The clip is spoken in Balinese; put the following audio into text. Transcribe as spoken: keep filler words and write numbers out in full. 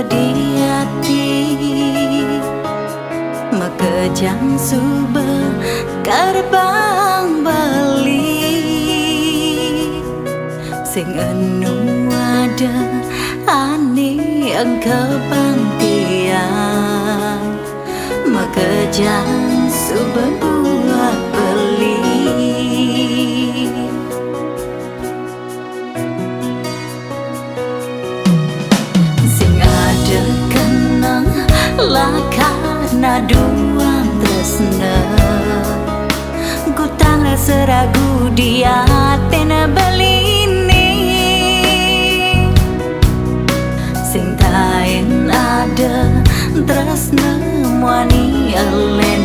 di ati, makejang suba karbang beli. Sing enu ada ane engkebang tiang, makejang suba buat beli. Sing ada kenang lakar naduang tresna, kutang rasa ragu di atin beline. Sing taen ada tresna muani ele